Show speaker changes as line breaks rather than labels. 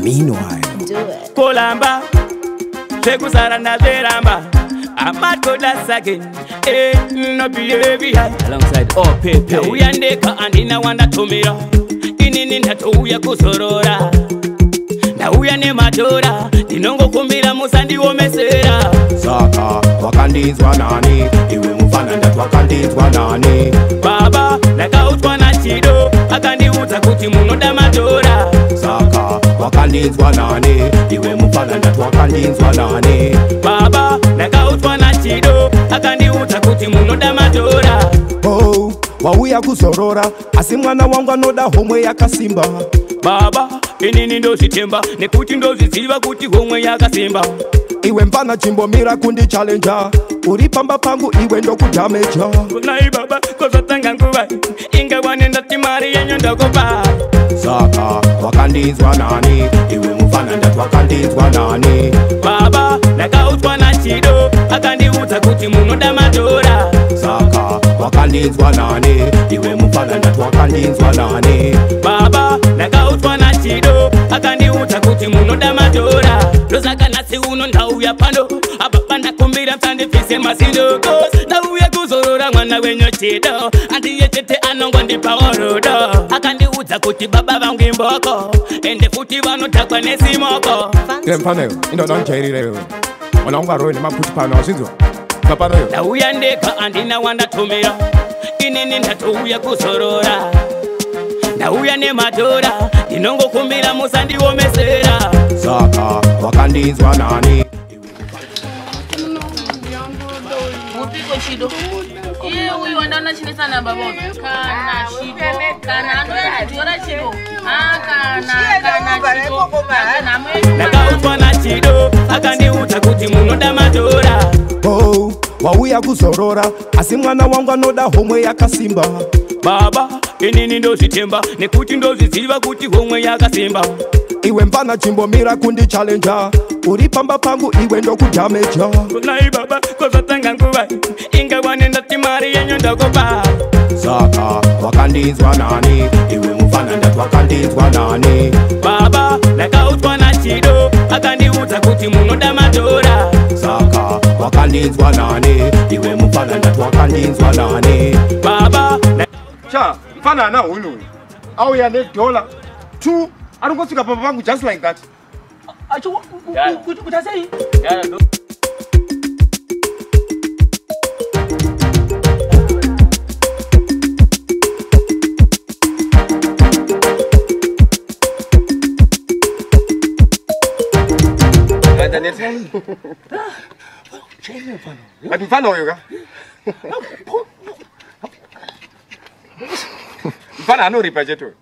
Meanwhile,
Do it.
Kolamba chekusara ndazveramba amatodasaken no behavior
alongside OPP.
Ndauya ndega, handina wandatumira. Inini ndatouya kuzorora, ndauya nemadhora, ndinongokumbira musandiomesera.
Saka wakandinzwa nani iwe mufana? Ndati wakandinzwa nani?
Baba, ndakaudzwa naChido, akandiudza kuti munoda madhora.
Saka wakandinzwa nani iwe mufana? Ndati wakandinzwa nani?
Baba, ndakaudzwa naChido, akandiudza kuti munoda madhora.
Oh, wauya kuzorora, asi mwana wangu anoda homwe yakasimba.
Baba, inini ndozvitemba nekuti ndozviziva kuti homwe yakasimba.
Iwe mfana, chimbomira kundichallenja. Uri pamba pangu iwe, ndokudhameja.
Kunai baba, kozvatanga nguva ingawane? Ndati mari yenyu ndokupa.
Saka wakandinzwa nani iwe mufana? Ndati wakandinzwa nani?
Baba, ndakaudzwa naChido, akandiudza kuti munoda madhora.
Saka wakandinzwa nani iwe mufana? Ndati wakandinzwa nani?
Baba, ndakaudzwa naChido, akandiudza kuti munoda madhora. Ndosaka nhasi uno ndauya pano ababa, ndakumbira musandibvise mazino, 'cause ndauya kuzorora. Mwana wenyu Chido andiye chete anongondipawo rudo. Akandiudza kuti baba vangu imboko, ende futi vanodhakwa nesimoko.
Iwe mfana iwe, indoda undijairira iwe. Mwana wangu arowe nemaputi pano, wazvinzwa papano iwe.
Ndauya ndega, handina wandatumira. Inini ndatouya kuzorora, ndauya nemadhora, ndinongokumbira musandiomesera.
Saka wakandinzwa nani?
Mupiko Chido iye uyu wandaona chinesana baba uyu. Kana Chido, kana anouya kudhora Chido. Ah, kana Chido nhamo yedu.
Ndakaudzwa naChido, akandiudza kuti munoda madhora.
Oh, wauya kuzorora, asi mwana wangu anoda homwe yakasimba.
Baba, inini ndozvitemba nekuti ndozviziva kuti homwe yakasimba.
Iwe mfana, chimbomira kundichallenja. Uri pamba pangu iwe, ndokudhameja.
Kunai baba, kozvatanga nguva ingawane? Ndati mari yenyu ndokupa.
Saka wakandinzwa nani iwe mufana? Ndati wakandinzwa nani?
Baba, ndakaudzwa naChido, akandiudza kuti munoda madhora.
Saka wakandinzwa nani iwe mufana? Ndati wakandinzwa nani?
Baba.
Cha mfana ana hunhu uyu, auya nedhola two, arikungosvika pamba pangu just like that.
Kuita sei?
But mfana uyu ka, mfana anoripa chete uyu.